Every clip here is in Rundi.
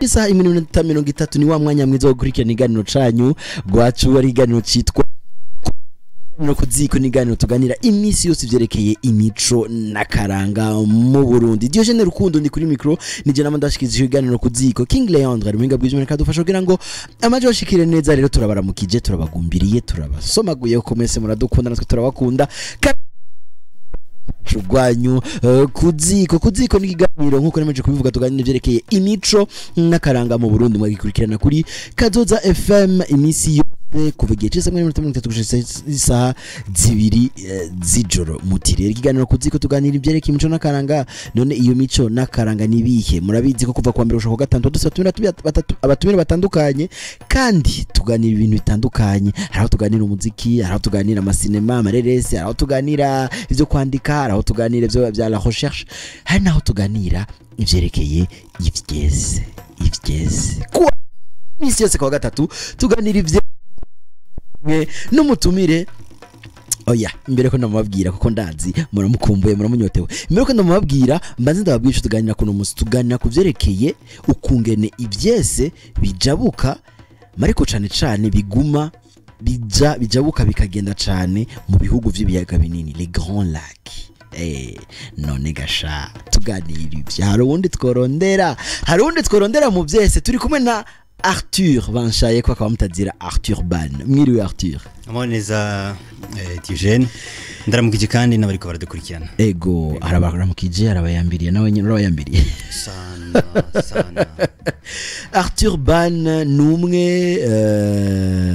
Isaha 1:30 ni wa mwanya mwiza wo gukurikirana iganiro canyu gwacu, ari iganiro citwa no kuziko, n'iganiro tuganira iminsi yose ivyerekeye imico n'akaranga mu Burundi. Diogene Rukundo ndi kuri micro, nije nama ndashikiza iganiro kuziko. King Leandre ari muhinga bw'ijwi kadufasha kugira ngo amaje bashikire neza. Rero turabaramukije, turabagumbiriye, turabasomaguye ko mwese muradukunda, natwe turabakunda. Rwanyu kuziko, kuziko ni ikiganiro nkuko nemeje kubivuga, tuganira ivyerekeye imico n'akaranga mu Burundi. Mwagikurikirana kuri Kazoza FM iminsi yose kuva igihe c'isaha 1:30 gushika isaha 2 z'ijoro. Muti rero ikiganiro kuziko tuganira ivyerekeye imico n'akaranga, none iyo mico n'akaranga ni bihe? Murabizi ko kuva kuwa mbere gushika kuwa gatanu dusa abatumire batandukanye kandi tuganira ibintu bitandukanye. Hari aho tuganira umuziki, hari aho tuganira amasinema, amareresi, hari aho tuganira ivyo kwandika, hari aho tuganira ivyo bya la recherche, hari naho tuganira ivyerekeye ivyeze ivyeze. Kuwa misi yose kuwa gatatu tuganira ivye n'umutumire. Oya, imbere ko ndamubabwira kuko ndazi muramukumbuye, muramunyotewe. Imbere ko ndamubabwira, mbanze ndababwira ico tuganira kuno musi. Tuganira ku vyerekeye ukungene ivyese bijabuka, mariko cane cane biguma bija bijabuka bikagenda cane mu bihugu vy'ibiyaga binini, les grands lacs. None gasha tuganira ivyo, hari uwundi tworondera, hari uwundi tworondera mu vyese. Turi kumwe na Arthur Banshaye ko akaba mutazira Arthur Ban. Mwiriwe Arthur. Amoneza Diogene, ndaramukije kandi n'abariko baradukurikirana. Ego, arabaramukije, arabayambiriye, nawe nyine urabayambiriye. Sana sana. Arthur Ban numwe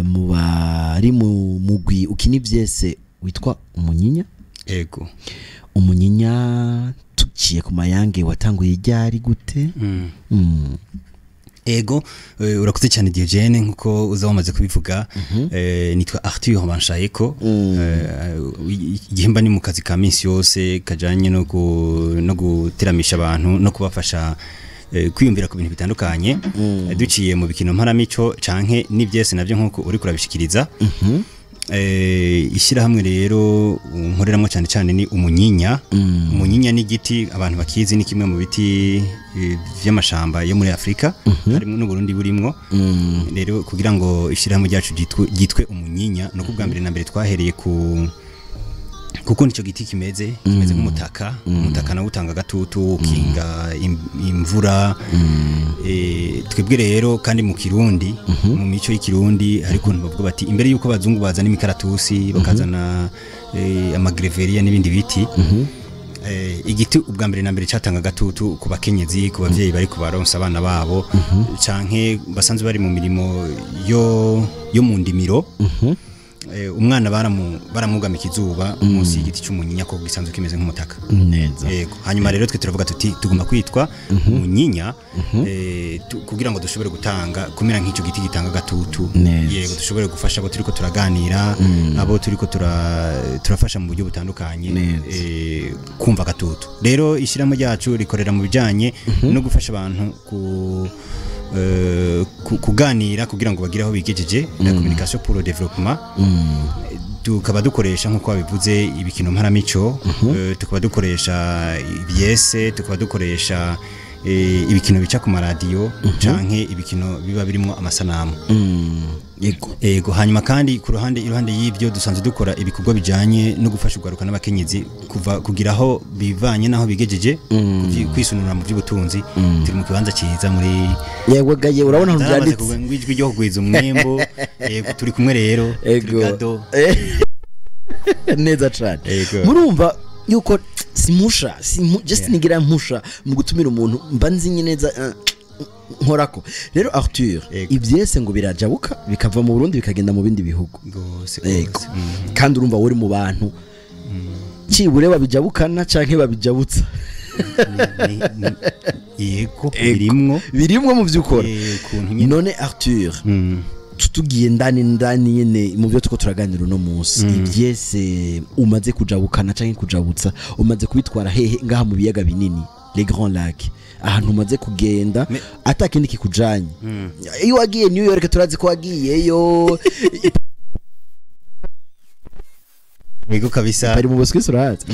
mu bari mu mugwi ukina ivyese witwa Umunyinya. Ego. Umunyinya tuciye ku mayange watanguye ryari gute? Ego, urakoze cyane Diogene, nkuko uza wamaze kubivuga. Nitwa Arthur Banshayeko. Igihe mba ni mu kazi ka minsi yose kajanye no guteramisha abantu no kubafasha kwiyumvira ku bintu bitandukanye, duciye mu bikino mparamico canke n'ivyese navyo nkuko uri kurabishikiriza. Ishyirahamwe rero nkoreramwo cyane cyane ni Umunyinya. Umunyinya ni igiti abantu bakizi, ni kimwe mu biti vy'amashamba yo muri Afrika, harimo n'Uburundi burimwo. Rero kugira ngo ishyirahamwe ryacu ryitwe Umunyinya, no kubwa mbere na mbere twahereye ku kuko nico giti kimeze nk'umutaka. Umutaka nawo utanga gatutu, ukinga imvura. Twebwe rero kandi mu Kirundi, mu mico y'ikirundi hari kuntu bavuga bati imbere yuko abazungu bazana imikaratusi bakazana amagreveriya n'ibindi biti, igiti ubwa mbere na mbere catanga gatutu ku bakenyezi, ku bavyeyi bari kubaronsa abana babo canke basanzwe bari mu mirimo yo mu ndimiro. Umwana baramwugamika izuba munsi y'igiti cy'umunyinya ko gisanzwe kimeze nk'umutaka. Neza. Yego. Hanyuma rero twe turavuga tuti tugomba kwitwa Umunyinya, kugira ngo dushobore gutanga kumera nk'icyo giti gitanga gatutu. Yego, dushobore gufasha abo turiko turaganira, abo turiko turafasha mu buryo butandukanye, kumva gatutu. Rero ishyirahamwe ryacu rikorera mu bijanye no gufasha abantu kuganira kugira ngo bagire aho bigejeje, la communication pour le développement. Tukaba dukoresha nkuko babivuze ibikino mparamico, tukaba dukoresha ibyese, tukaba dukoresha ibikino bica ku maradiyo canke ibikino biba birimo amasanamu. Yego. Ego. Hanyuma kandi ku ruhande iruhande y'ivyo dusanzwe dukora ibikorwa bijanye no gufasha urwaruka n'abakenyezi kuva kugira aho bivanye naho bigejeje, kwisunura mu by'ubutunzi. Turi mu kibanza ciza muri Yego gaye, urabona aho byanditse ngo ijwi ryo kugwiza umwimbo. Yego, turi kumwe rero, turi gado. Neza cyane. Murumva yuko simusha just nigira mpusha mu gutumira umuntu mba nzi neza nkorako. Rero Arthur, ivyese ngo birajabuka bikava mu Burundi bikagenda mu bindi bihugu. Gose. Kandi urumva uri mu bantu cibure babijabukana canke babijabutsa. Yego, birimwo mu vyukora. None Arthur, tutugiye ndani ndani nyene mu byo tuko turaganira uno munsi, ivyese umaze kujabukana canke kujabutsa, umaze kubitwara hehe ngaha mu biyaga binini, les grands lacs, ahantu umaze kugenda atakindi kikujanye? Iyo wagiye New York turazi ko wagiyeyo. Yego kabisa. Bari mu Buswisi urahazi?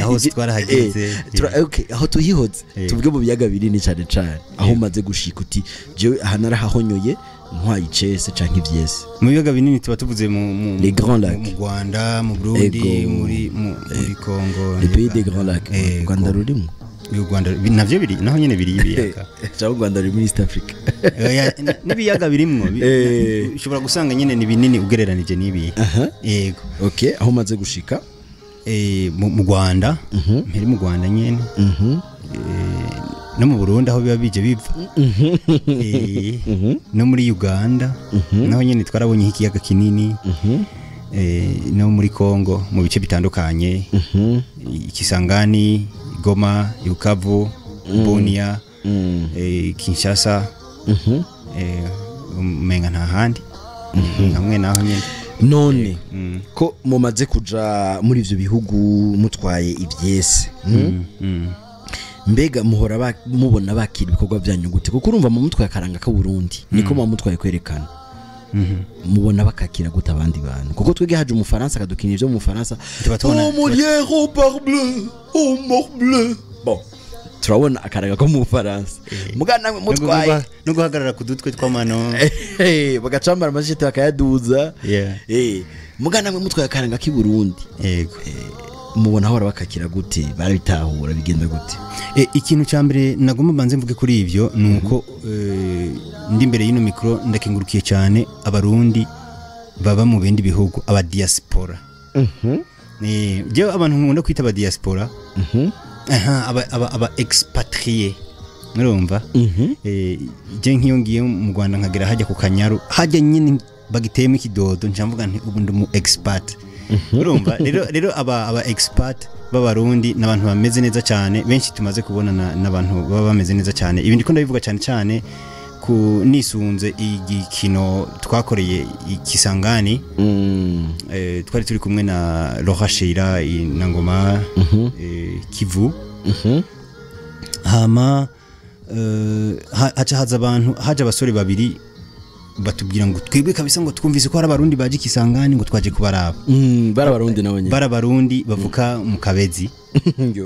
Aho twarahageze. Okay, aho tuhihoze tuvuge mu biyaga binini cyane cyane aho umaze gushika uti jewe aha narahahonyoye ntwaye icese canke ivyese. Mu biyaga binini tuba tuvuze mu Les Grands Lacs. Mu Rwanda, mu Burundi, muri Congo. Les pays des Grands Lacs. Rwanda rurimo. U Rwanda navyo biri naho nyene biri ibiyaga. Cyangwa u Rwanda ruri muri East Africa. N'ibiyaga birimwo ushobora gusanga nyene ni binini ugereranije n'ibi. Yego. Okay, aho umaze gushika mu Rwanda, mperi mu Rwanda nyene. No mu Burundi aho biba bije biva. No muri Uganda naho nyene twarabonye ikiyaga kinini. No muri Congo mu bice bitandukanye. Ikisangani, Goma, Bukavu, Bunia, Kinshasa, umenga nta handi hamwe naho nyene. None ko mumaze kuja muri ivyo bihugu mutwaye ivyese, mbega muhora mubona bakira ibikorwa byanyu gute? Kuko urumva mu mutwaye akaranga ka Burundi niko mu mutwaye kwerekana. Mubona bakakira gute abandi bantu? Kuko twege haje umufaransa akadukina ivyo mu Faransa. Oh Molière, oh parbleu, oh morbleu. Bon, turabona akaraga ko mu Faransa. Mugana namwe mutwaye no guhagarara ku dutwe tw'amano. Bagacambara amashiti bakayaduza. Mugana namwe mutwaye akaranga k'i Burundi. Yego. Mubona aho bakakira gute? Barabitahura bigenda gute? Ikintu cya mbere nagomba banze mvuge kuri ivyo nuko ndi imbere y'ino micro ndakengurukiye cyane abarundi baba mu bindi bihugu, aba diaspora. Je abantu nkunda kwita aba diaspora. Aba expatrié. Murumva? Je nkiyo ngiye mu Rwanda nkagera hajya ku Kanyaru, hajya nyine bagiteyemo ikidodo ncamvuga nti ubu ndi mu expat. Urumva rero aba expat b'abarundi n'abantu bameze neza cyane, benshi tumaze kubona n'abantu baba bameze neza cyane. Ibi ndiko ndabivuga cyane cyane ku nisunze igikino twakoreye ikisangani. Twari turi kumwe na Laura Sheira na Ngoma Kivu. Hama haca haza abantu, haje abasore babiri batubwira ngo twebwe kabisa ngo twumvise ko hari abarundi baje ikisangani ngo twaje kubaraba. Barabarundi nabo nyene. Barabarundi bavuka mu Kabezi.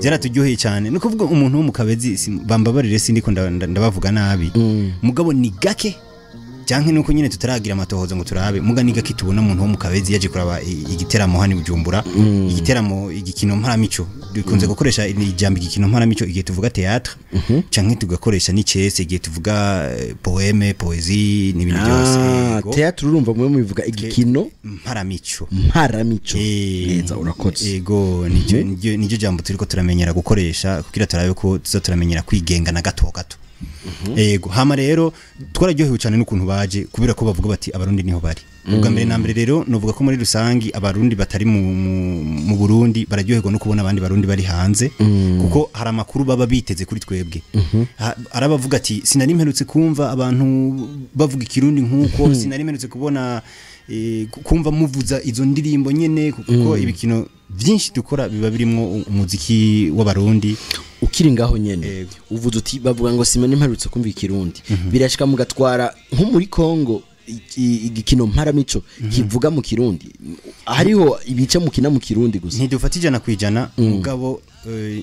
Byaraturyoheye cyane. No kuvuga umuntu wo mu Kabezi bambabarire sindiko ndabavuga nabi. Mugabo ni gake canke nuko nyene tutaragira amatohoza ngo turabe. Muga ni gake tubona umuntu wo mu Kabezi yaje kuraba igiteramo hani Bujumbura, igiteramo igikino mparamico. Dukunze gukoresha ijambo igikino mparamico igihe tuvuga théâtre canke tugakoresha n'icese igihe tuvuga poème, poésie n'ibindi byose. Théâtre urumva mwe mubivuga igikino mparamico. Mparamico. Neza urakoze. Yego niryo jambo turiko turamenyera gukoresha kugira turabe ko tuza turamenyera kwigenga na gato gato. Yego hama rero twararyohewe cyane n'ukuntu baje kubera ko bavuga bati abarundi niho bari. Ubwa mbere na mbere rero novuga ko muri rusangi abarundi batari mu Burundi bararyoherwa no kubona abandi barundi bari hanze, kuko hari amakuru baba biteze kuri twebwe. Arabavuga ati sinari mperutse kumva abantu bavuga ikirundi nkuko sinari mperutse kubona kumva muvuza izo ndirimbo nyene, kuko ibikino byinshi dukora biba birimo umuziki w'abarundi. Ukiri ngaho nyene uvuze uti bavuga ngo simene mperutse kumva ikirundi, birashika mugatwara nko muri Kongo igikino mparamico kivuga mu kirundi, hariho ibice mukina mu kirundi gusa. Ntidufata 100% mugabo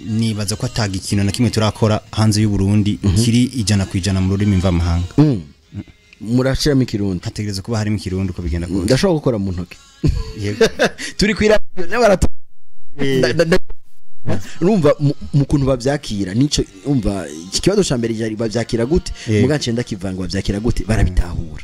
nibaza ko atagikino na kimwe turakora hanze y'u Burundi kiri 100% mu rurimi mvamahanga. Murashiramo ikirundi, hategereza kuba harimo ikirundi uko bigenda kose. Ndashobora gukora mu ntoke. Yego turi kwira n'abaratu urumva mu kuntu bavyakira nico umva iki kibazo ca mbere cyari bavyakira gute, mugace ndakivanga bavyakira gute, barabitahura.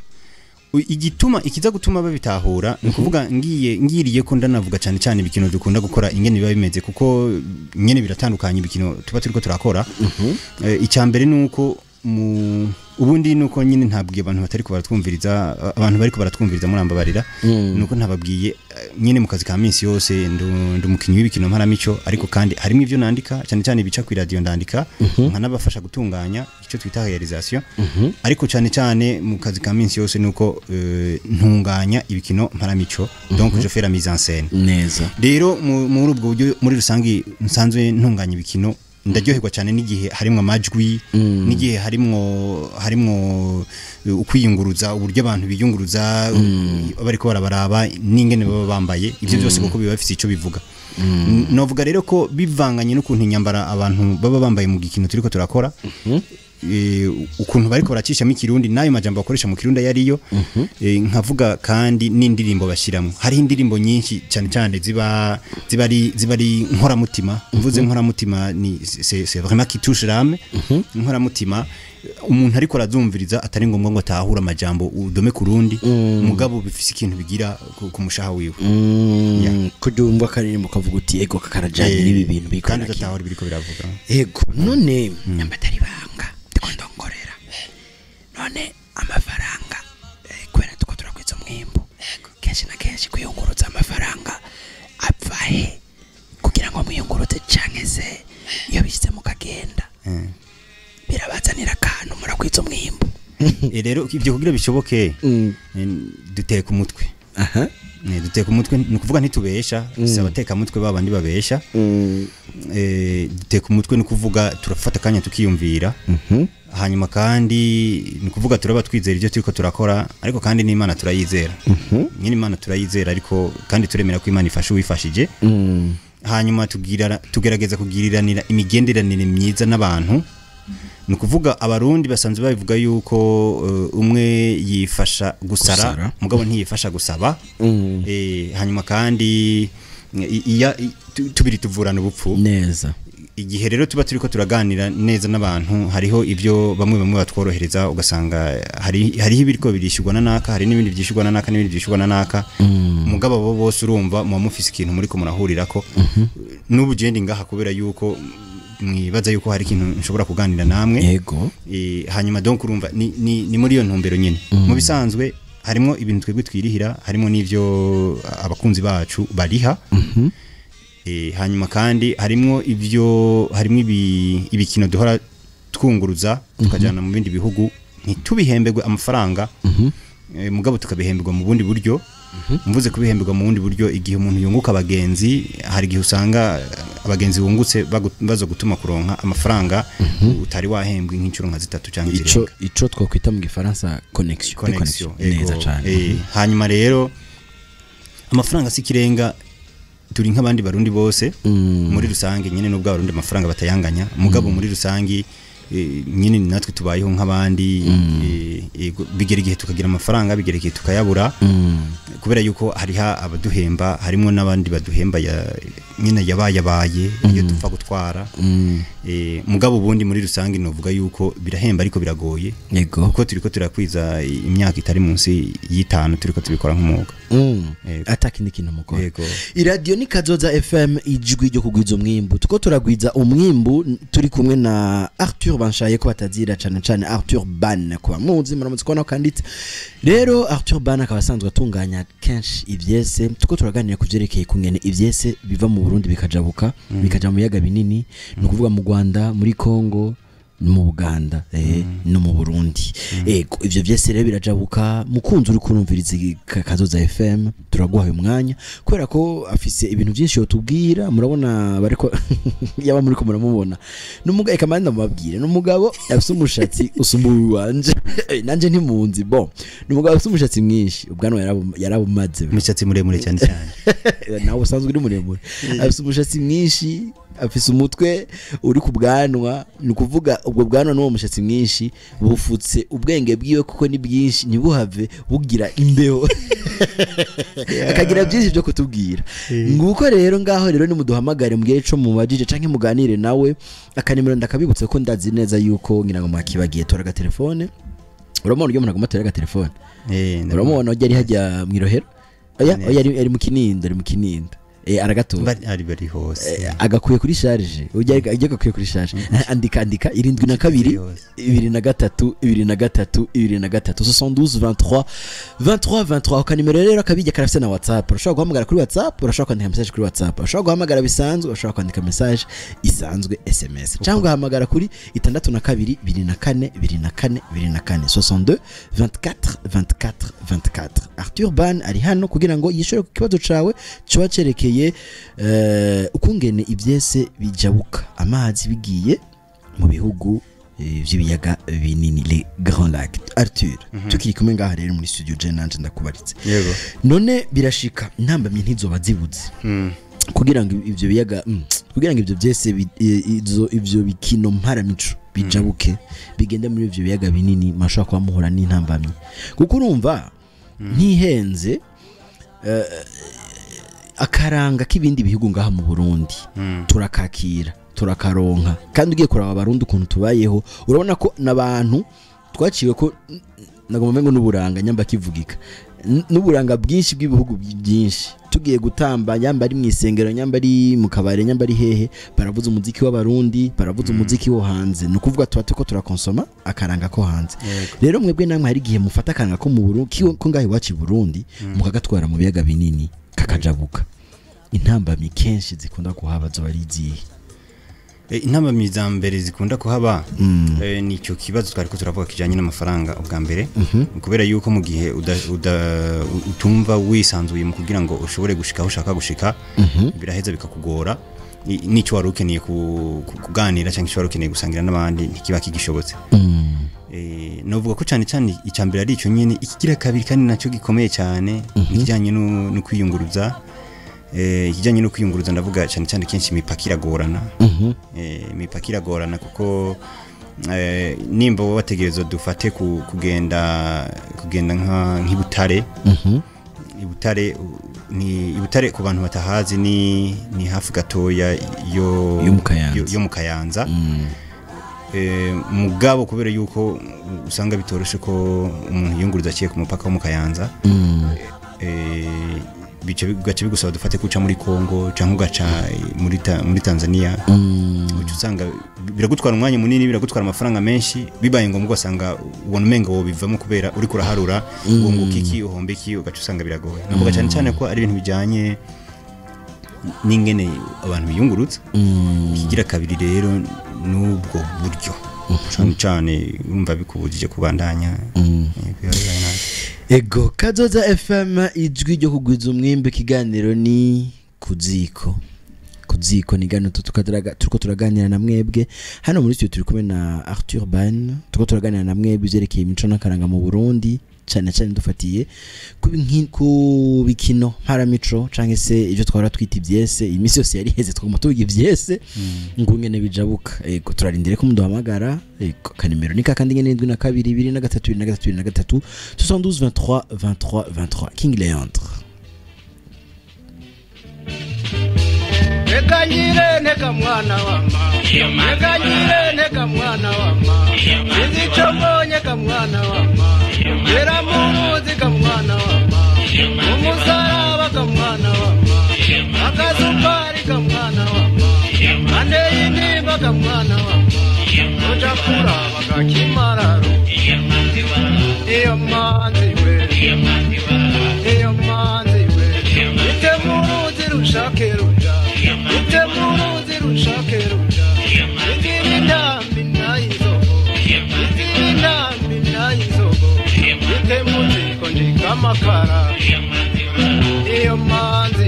Igituma ikiza gutuma babitahura ni kuvuga ngiriye ko ndanavuga cyane cyane ibikino dukunda gukora ingene biba bimeze, kuko nyene biratandukanye ibikino tuba turiko turakora. Icya mbere nuko ubundi nuko nyine ntabwiye abantu batari ko baratwumviriza, abantu bari ko baratwumviriza murambabarira, nuko ntababwiye nyine mu kazi ka minsi yose ndi umukinyi w'ibikino mparamico, ariko kandi harimo ivyo nandika cyane cyane bica ku radio ndandika nkanabafasha gutunganya icyo twita réalisation, ariko cyane cyane mu kazi ka minsi yose nuko ntunganya ibikino mparamico, donc je fais la mise en scène neza. Rero muri ubwo buryo muri rusangi nsanzwe ntunganya ibikino, Ndaryoherwa cyane n'igihe harimwo amajwi, n'igihe harimwo ukwiyunguruza, uburyo abantu biyunguruza bariko barabaraba n'ingene baba bambaye, ivyo byose kuko biba bifite ico bivuga. Novuga rero ko bivanganye n'ukuntu inyambara abantu baba bambaye mu gikino turiko turakora, ukuntu bariko baracishamo ikirundi n'ayo majambo bakoresha mu kirundi yariyo, nkavuga kandi n'indirimbo bashiramwo. Hariho indirimbo nyinshi cyane cyane ziba ari nkoramutima. Mvuze nkoramutima ni c'est vraiment qui touche l'âme. Nkoramutima umuntu ariko arazumviriza atari ngombwa ngo atahure amajambo udome kurundi, mugabo bifise ikintu bigira ku mushaha wiwe. Kujumva akaririmbo kavuga uti ego kakarajanye n'ibi bintu biko kandi udatahura ibiriko biravuga. Ego none nyambatari banga ndiko ndongorera none amafaranga kubera tuko turakwiza umwimbu kenshi na kenshi kwiyunguruza amafaranga apfa he kugira ngo mwiyunguruze canke se iyo bishitse mukagenda birabazanira akantu murakwiza umwimbu? Rero ibyo kugira bishoboke duteka umutwe. Duteka umutwe ni ukuvuga ntitubesha, si abateka mutwe babandi babesha. Duteka umutwe ni ukuvuga turafata akanya tukiyumvira. Hanyuma kandi ni ukuvuga turaba twizera ibyo turiko turakora, ariko kandi n'Imana turayizera. Nyine Imana turayizera, ariko kandi turemera ko Imana ifasha uwifashije. Hanyuma tugerageza kugiriranira imigenderanire myiza n'abantu. Ni ukuvuga abarundi basanzwe babivuga yuko umwe yifasha gusara mugabo ntiyifasha gusaba. Hanyuma kandi tubiri tuvurana ubupfu neza. Igihe rero tuba turiko turaganira neza n'abantu, hariho ibyo bamwe bamwe batworohereza, ugasanga hariho ibiriko birishurwa na naka, hari n'ibindi byishurwa na naka, n'ibindi byishurwa na naka. Mugabo bo bose urumva muba mufise ikintu muri ko murahurirako. N'ubu je ndi ngaha kubera yuko mwibaza yuko hari ikintu nshobora kuganira namwe. Yego. Hanyuma donc urumva ni muri iyo ntumbero nyene. Mu bisanzwe harimo ibintu twebwe twirihira, harimo n'ivyo abakunzi bacu bariha. Hanyuma kandi harimo ivyo, harimo ibikino duhora twunguruza tukajana mu bindi bihugu ntitubihemberwe amafaranga, mugabo tukabihemberwa mu bundi buryo. Mvuze kubihemberwa mu bundi buryo, igihe umuntu yunguka abagenzi, hari igihe usanga abagenzi bungutse bazo gutuma kuronka amafaranga utari wahembwe nk'incuro nka zitatu cyangwa zirenga. Ico twakwita mu gifaransa connexion neza cyane. Hanyuma rero amafaranga si kirenga, turi nk'abandi barundi bose muri rusange nyine, nubwo abarundi amafaranga batayanganya, mugabo muri rusange nyine natwe tubayeho nk'abandi. Bigera igihe tukagira amafaranga, bigera igihe tukayabura, kubera yuko hariha abaduhemba, harimo n'abandi baduhemba nyine yabayabaye iyo dupfa gutwara. Mugabo ubundi muri rusange novuga yuko birahemba ariko biragoye, kuko turiko turakwiza imyaka itari munsi y'itanu turiko tubikora nk'umwuga. Atakindi kintu mukora. Iradio ni Kazoza FM, ijwi ryo kugwiza umwimbu. Tuko turagwiza umwimbu turi kumwe na Arthur Banshaye ko batazira cyane cyane Arthur Ban kuba muzi muramutse kubona kanditse. Rero Arthur Ban akaba asanzwe atunganya kenshi ivyese. Tuko turaganira kuvyerekeye kungene ivyese biva mu Burundi bikajabuka, bikaja mu biyaga binini, ni ukuvuga mu Rwanda, muri Congo, mu Buganda, no mu Burundi. Ego ivyo vyese rero birajabuka. Mukunzi uri kurumviriza Kazoza FM, turaguhaye umwanya kubera ko afise ibintu byinshi yotubwira. Murabona bariko yaba muri ko muramubona n'umugabo, eka manda mubabwire, n'umugabo afise umushatsi usumba wanje nanje ntimunzi. Bon, n'umugabo afise umushatsi mwinshi, ubwanwa yarabumaze, umushatsi muremure cyane cyane nawe usanzwe uri muremure. Afise umushatsi mwinshi, afise umutwe uri ku bwanwa, ni kuvuga ubwo bwanwa n'uwo mushatsi mwinshi bufutse ubwenge bwiwe kuko ni bwinshi, ntibuhave bugira imbeho. Akagira byinshi byo kutubwira. Nguko rero ngaho rero nimuduhamagare mbwire ico mubajije canke muganire nawe. Akanimero ndakabibutse ko ndazi neza yuko ngira ngo mwakibagiye. Tora agatelefone, uramubona uryo umuntu aguma atora agatelefone. Uramubona ujya ari hajya mwirohero, oya oya ari mu Kinindo, ari mu Kinindo. Aragatora ari bari hose, agakuye kuri charge, ujya agakuye kuri charge. Andika 72 23 23 23 72 23 23 23. Akanimero rero akabijya karafise na WhatsApp. Urashobora guhamagara kuri WhatsApp, urashobora kwandika message kuri WhatsApp, urashobora guhamagara bisanzwe, urashobora kwandika message isanzwe SMS, cyangwa ugahamagara kuri 62 24 24 24 62 24 24 24. Arthur Ban ari hano kugira ngo yishure ku kibazo cawe cyo cerekeye Ivyerekeye ukungene ivyese bijabuka amazi bigiye mu bihugu vy'ibiyaga binini, les Grands Lacs. Arthur, tukiri kumwe ngaha rero muri studio, je nanje ndakubaritse. Yego. None birashika intambamyi ntizoba zibuze kugira ngo ivyo biyaga, kugira ngo ivyo vyese ivyo bikino mparamico bijabuke bigende muri ivyo biyaga binini, mashobora kuba muhura n'intambamyi, kuko urumva ntihenze akaranga k'ibindi bihugu ngaha mu Burundi turakakira, turakaronka. Kandi ugiye kuraba Abarundi ukuntu tubayeho, urabona ko n'abantu twaciwe ko nagomba ngo n'uburanga nyamba kivugika, n'uburanga bwinshi bw'ibihugu byinshi. Tugiye gutamba, nyamba ari mu isengero, nyamba ari mu kabare, nyamba ari hehe, baravuza umuziki w'Abarundi, baravuza umuziki wo hanze. Ni ukuvuga tuba turiko turakonsoma akaranga ko hanze. Rero mwebwe namwe hari igihe mufata akaranga ko mu Burundi, ko ngaho iwacu i Burundi, mukagatwara mu biyaga binini kakajabuka. Intambamyi kenshi zikunda kuhaba zoba ari izihe? Intambamyi za mbere zikunda kuhaba ni icyo kibazo twari ko turavuga kijanye n'amafaranga ubwa mbere, kubera yuko mu gihe utumva wisanzuye mu kugira ngo ushobore gushika aho ushaka gushika, biraheza bikakugora. N'icyo wari ukeneye kuganira cyangwa icyo wari ukeneye gusangira n'abandi ntikiba kigishobotse. Novuga ko cyane cyane icya mbere ari icyo nyene. Ikigira kabiri kandi nacyo gikomeye cyane, ikijyanye no kwiyunguruza. Ikijyanye no kwiyunguruza, ndavuga cyane cyane kenshi imipaka iragorana. Imipaka iragorana kuko nimba wowe wategerezwa dufate kugenda nk'ibutare. Ibutare ni Ibutare ku bantu batahazi ni hafi gatoya yo Yo mu Kayanza. Yo mu Kayanza. Mugabo kubera yuko usanga bitoroshe ko umuntu yiyunguruza aciye ku mupaka wo mu Kayanza, bice bigaca bigusaba dufate kuca muri Kongo canke ugaca muri Tanzania. Uca usanga biragutwara umwanya munini, biragutwara amafaranga menshi. Bibaye ngombwa ugasanga ubona umenga wobivamo kubera uriko uraharura wunguka iki, uhomba iki, ugaca usanga biragoye. Navuga cyane cyane ko ari ibintu bijanye n'ingene abantu biyungurutsa. Ikigira kabiri rero n'ubwo buryo cyane cyane urumva bikubujije kubandanya. Biba bibaye nabi. Ego, Kazoza FM, ijwi ryo kugwiza umwimbi, ikiganiro ni Kuziko. Kuziko ni gano turiko turaganira na mwebwe hano muri studio. Turi kumwe na Arthur Ban, turiko turaganira na mwebwe ivyerekeye imico n'akaranga mu Burundi, cyane cyane dufatiye ku bikino mparamico canke se ivyo twahora twita ivyese. Imisi yose yari iheze twaguma tuvuga ivyese ngo ngene bijabuka. Ego, turarindire ko muduhamagara. Ego, kanimero ni kakandi nyene, 72 23 23 23, 72 23 23 23. King Leandre. Reka nyirene ka mwana wa mama, reka nyirene ka mwana wa mama, sinzi ico mbonye ka mwana wa mama, gera mu ruzi ka mwana wa mama, umusaraba ka mwana wa mama, akazupari ka mwana wa mama, ande y'intimba ka mwana wa mama, uja kuraba kakimararo, iyo manzi we, iyo manzi we, ite mu ruzi rushake ruja, ite mu ruzi rushake ruja, izira intambi nayinzogo, izira intambi nayinzogo, ite mu ziko njikamakara, iyo manzi we, iyo manzi we.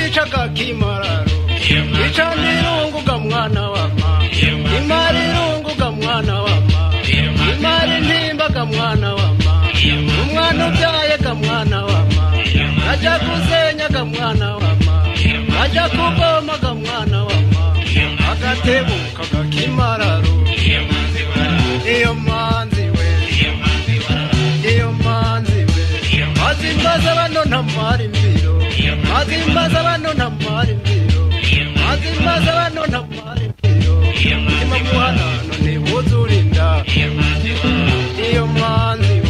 Izica kakimararo Icanirungu ga mwana wa ma Imarirungu ga mwana wa ma Imari ntimba ga mwana wa ma Umwana ubyaye ga mwana wa ma Ajya gusenya ga mwana wa ma Ajya kuvoma ga mwana wa ma Agatebuka kakimararo Iyo manzi we Iyo manzi we Mazimbaza bano ntamara imviro Mazimbaza bano ntamara imviro Mazimbaza bano ntamara imviro Mutima muhanano ntiwuzurinda Iyo manzi we Iyo manzi we.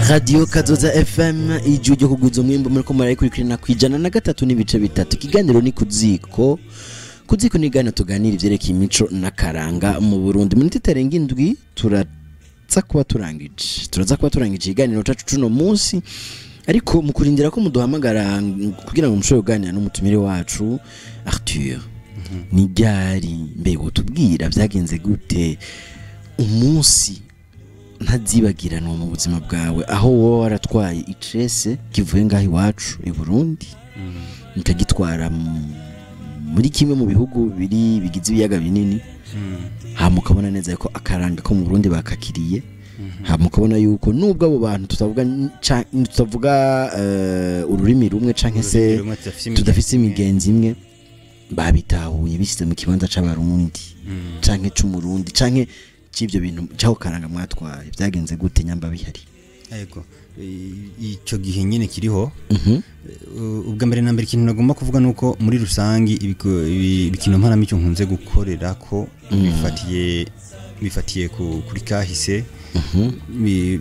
Radio Kazoza FM ijwi ryo kugwiza umwimbo muri ko murayikurikirana kwijana na 3.3. Ikiganiro ni kuziko. Kuziko ni gana tuganira ivyerekeye imico n'akaranga mu Burundi. Minota itarenga 7 turaza kuba turangije. Turaza kuba turangije ikiganiro cacu cuno munsi. Ariko mu kurindira ko muduhamagara kugira ngo mushobore kuganira n'umutumire wacu Arthur. Ni ryari mbego tubwira vyagenze gute umunsi ntazibagiranwa mu buzima bwawe aho wowe waratwaye icese kivuye ngaho iwacu i Burundi mukagitwara muri kimwe mu bihugu biri bigize ibiyaga binini, hama ukabona neza ko akaranga ko mu Burundi bakakiriye, hama ukabona yuko nubwo abo bantu tutavuga ururimi rumwe canke se tudafise imigenzi imwe, babitahuye bishyize mu kibanza c'abarundi canke c'umurundi canke c'ivyo bintu cyaho karanga mwatwaye byagenze gute nyamba bihari? Yego, ico gihe nyene kiriho. Ubwa mbere na mbere ikintu nagomba kuvuga nuko muri rusangi ibikino mparamico nkunze gukorera ko bifatiye kuri kahise,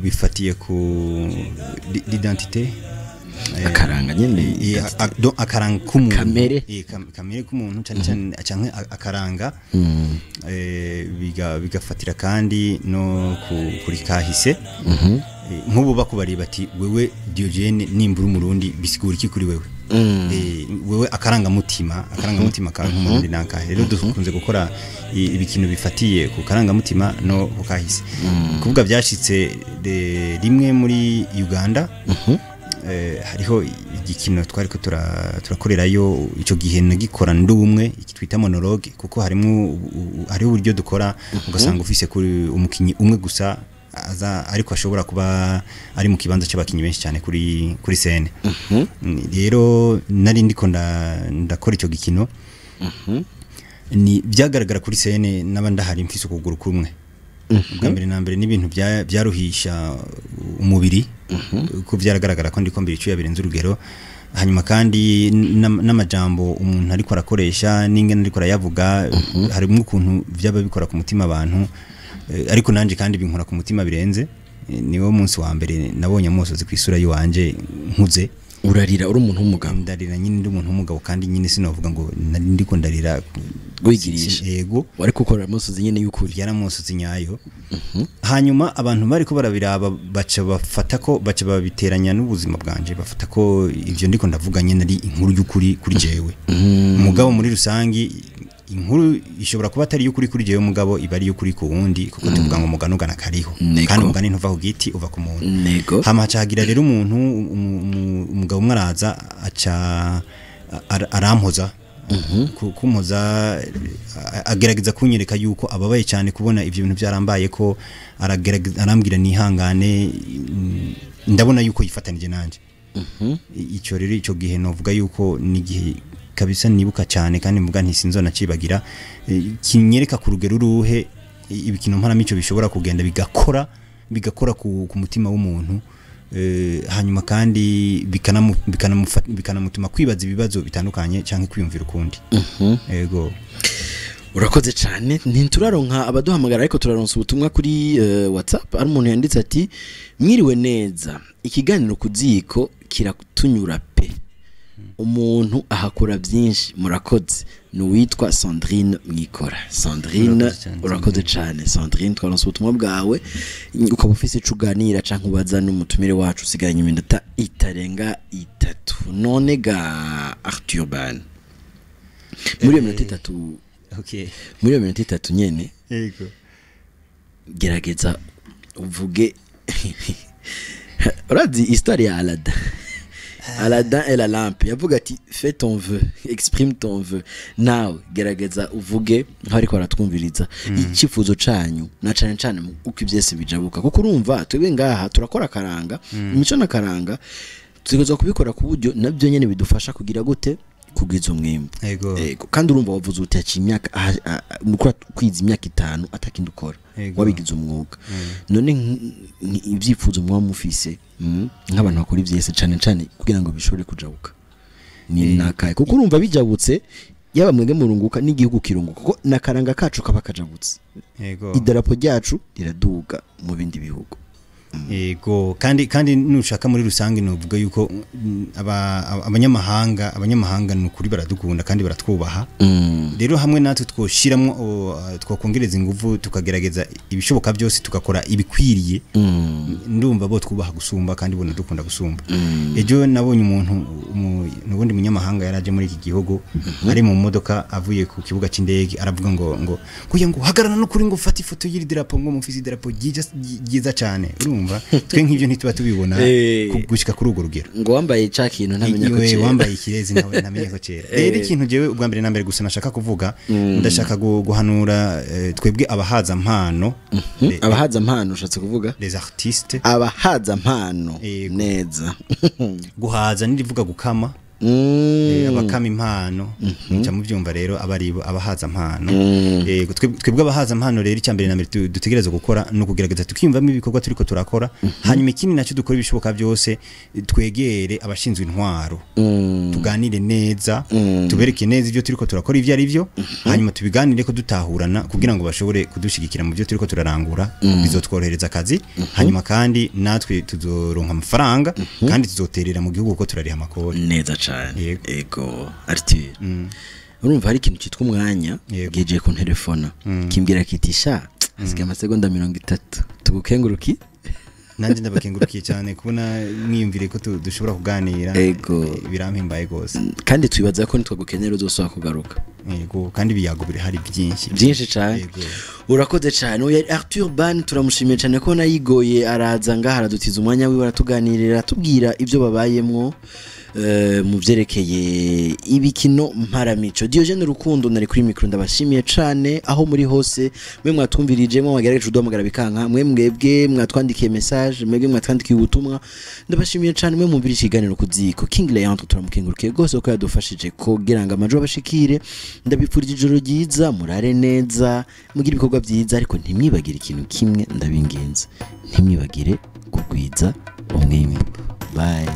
bifatiye ku l'identité, akaranga nyene, akaranga k'umuntu, kamere, kamere k'umuntu cyane cyane canke akaranga, bigafatira kandi no kuri kahise. Nk'ubu bakubari bati wewe Diogene nimbura umurundi bisigura iki kuri wewe? Wewe akaranga mutima kawe nk'umurundi nakahe? Rero dukunze gukora ibikino bifatiye ku karanga mutima no ku kahise. Kuvuga byashitse rimwe muri Uganda, hariho igikino twari ko turakorerayo ico gihe nagikora ndumwe, iki twita monologue, kuko harimo hariho uburyo dukora ugasanga ufise kuri umukinyi umwe gusa aza, ariko ashobora kuba ari mu kibanza cy'abakinyi benshi cyane kuri scène. Rero nari ndiko ndakora ico gikino, ni byagaragara kuri scène n'abandahari mfise ukuguru kumwe. Ubwa mbere na mbere n'ibintu byaruhisha umubiri, ko byaragaragara ko ndiko mbere icuya birenze urugero. Hanyuma kandi n'amajambo umuntu ariko arakoresha n'ingene ariko arayavuga, harimo ukuntu byaba bikora ku mutima abantu, ariko nanje kandi binkora ku mutima birenze. Niwo munsi wa mbere nabonye amosozi ku isura yiwanje nkuze. Urarira uri umuntu w'umugabo? Ndarira nyine ndi umuntu w'umugabo, kandi nyine sinovuga ngo nari ndiko ndarira wigirisha. Yego, wari gukora amosozi nyine y'ukuri, yari amosozi nyayo. Hanyuma abantu bariko barabiraba baca bafata ko baca babiteranya n'ubuzima bwanje, bafata ko ivyo ndiko ndavuga nyine ari inkuru y'ukuri kuri jewe. Umugabo muri rusangi inkuru ishobora kuba atari y'ukuri kuri jewe, mugabo iba ari y'ukuri ku wundi, kuko tuvuga ngo umugani ugana kariho, kandi umugani ntuva ku giti uva ku muntu. Hama haca hagira rero umuntu umugabo umwe araza aca arampoza, kumpoza, agerageza kunyereka yuko ababaye cyane kubona ivyo bintu byarambaye, ko aragerageza arambwira nihangane, ndabona yuko yifatanije nanje. Ico rero ico gihe novuga yuko n'igihe kabisa nibuka cyane, kandi mvuga nti sinzona cibagira, kinyereka ku rugero uruhe ibikino mparamico bishobora kugenda bigakora ku mutima w'umuntu, hanyuma kandi bikanamutuma kwibaza ibibazo bitandukanye canke kwiyumvira ukundi. Yego. Urakoze cyane. Ntituraronka abaduhamagara, ariko turaronsa ubutumwa kuri WhatsApp. Ari umuntu yanditse ati: "Mwiriwe neza, ikiganiro ku ziko kiratunyura pe, umuntu ahakura byinshi, murakoze." Ni uwitwa Sandrine Mwikora. Sandrine, Urakoze cyane. Urakoze cyane Sandrine, twaronse ubutumwa bwawe. Ukaba ufise ico uganira canke ubaza n'umutumire wacu, usigaranye iminota itarenga 3. None ga Arthur Ban, muri iyo minota 3, muri iyo minota 3 nyene, gerageza uvuge. Urazi histoire ya Aladdin, Aladdin et la lampe? Yavuga ati: "Fais ton vœu, exprime ton vœu." Nawe gerageza uvuge nk'ariko baratwumviriza icyifuzo canyu, na cane cane uko ivyese bijabuka, kuko urumva twebwe ngaha turakora akaranga, imico n'akaranga, tutegerezwa kubikora ku buryo nabyo nyene bidufasha kugira gute? Kugwiza umwimbu. Yego. Ego, kandi urumva wavuze uti haciye imyaka mukora kwiza imyaka 5 atakindi ukora, wabigize umwuga. None ibyifuzo muba mufise, nk'abantu bakora ivyese, cane cane kugira ngo bishobore kujabuka, ni nakaye? Kuko urumva bijabutse, yaba mwebwe murunguka n'igihugu kirunguka, kuko n'akaranga kacu kaba kajabutse, idarapo ryacu riraduga mu bindi bihugu. Yego, kandi nushaka muri rusange novuga yuko abanyamahanga ni ukuri baradukunda kandi baratwubaha. Rero hamwe natwe twoshiramwo, twakongereza ingufu, tukagerageza ibishoboka byose, tugakora ibikwiriye, ndumva bo twubaha gusumba kandi bona dukunda gusumba. Ejo nabonye umuntu nubundi munyamahanga yaraje muri iki gihugu, ari mu modoka avuye ku kibuga c'indege, aravuga ngo kuya ngo hagarara no kuri ngo fata ifoto y'iri drapo, ngo mufise idarapo ryiza cyane. Urumva twe nk'ivyo ntituba tubibona gushika kuri urwo rugero. Ngo wambaye ca kintu ntamenya ko Iwe cera. Wambaye ikirezi ntawe ntamenya ko cera. Rero ikintu jewe ubwa mbere na mbere gusa nashaka kuvuga, ndashaka guhanura twebwe abahaza mpano, Abahaza mpano ushatse kuvuga? les artistes. Abahaza mpano. Yego. Neza. Guhaza nirivuga gukama. Abakama impano, muca muvyumva rero abari abahaza mpano. Yego, twebwe abahaza mpano rero, icya mbere na mbere dutegereza gukora no kugerageza tukiyumvamo ibikorwa turiko turakora. Hanyuma ikindi nacyo, dukora ibishoboka byose, twegere abashinzwe intwaro, tuganire neza, tubereke neza ibyo turiko turakora ivyo ari byo, hanyuma tubiganire ko dutahurana kugira ngo bashobore kudushigikira mu byo turiko turarangura. Bizotworohereza akazi, hanyuma kandi natwe tuzoronka amafaranga kandi tuzoterera mu gihugu kuko turariha amakori. Neza cane. Yego. Ego Arthur, urumva hari ikintu cyitwa umwanya. Geje ku telefona kimbwira kiti: "Sha, hasigaye amasegonda 30 tugukenguruki." Nanjye ndabakengurukiye cyane kubona mwiyumvire ko dushobora kuganira. Ego. Birampimbaye rwose. Kandi twibaza ko nitwagukenera uzosaba kugaruka. Yego, kandi ibiyago birahari byinshi. Byinshi cyane. Yego. Urakoze cyane. Uyu yari Arthur Ban, turamushimiye cyane ko nayigoye araza ngaha, aradutiza umwanya wiwe, aratuganirira, aratubwira ibyo babayemwo mu byerekeye ibikino mparamico. Diogene Rukundo nari kuri micro, ndabashimiye cyane aho muri hose, mwe mwatwumvirije, mwe mwagerageje kuduhamagara bikanka, mwe mwebwe mwatwandikiye message, mwebwe mwatwandikiye ubutumwa, ndabashimiye cyane. Mwe mwumvira ikiganiro ku ziko, King Leandre turamukengurukiye rwose ko yadufashije kugira ngo amajwi abashikire. Ndabipfurije ijoro ryiza, murare neza, mugire ibikorwa byiza, ariko ntimwibagire ikintu kimwe, ndabinginze, ntimwibagire kugwiza umwimbu. Bye.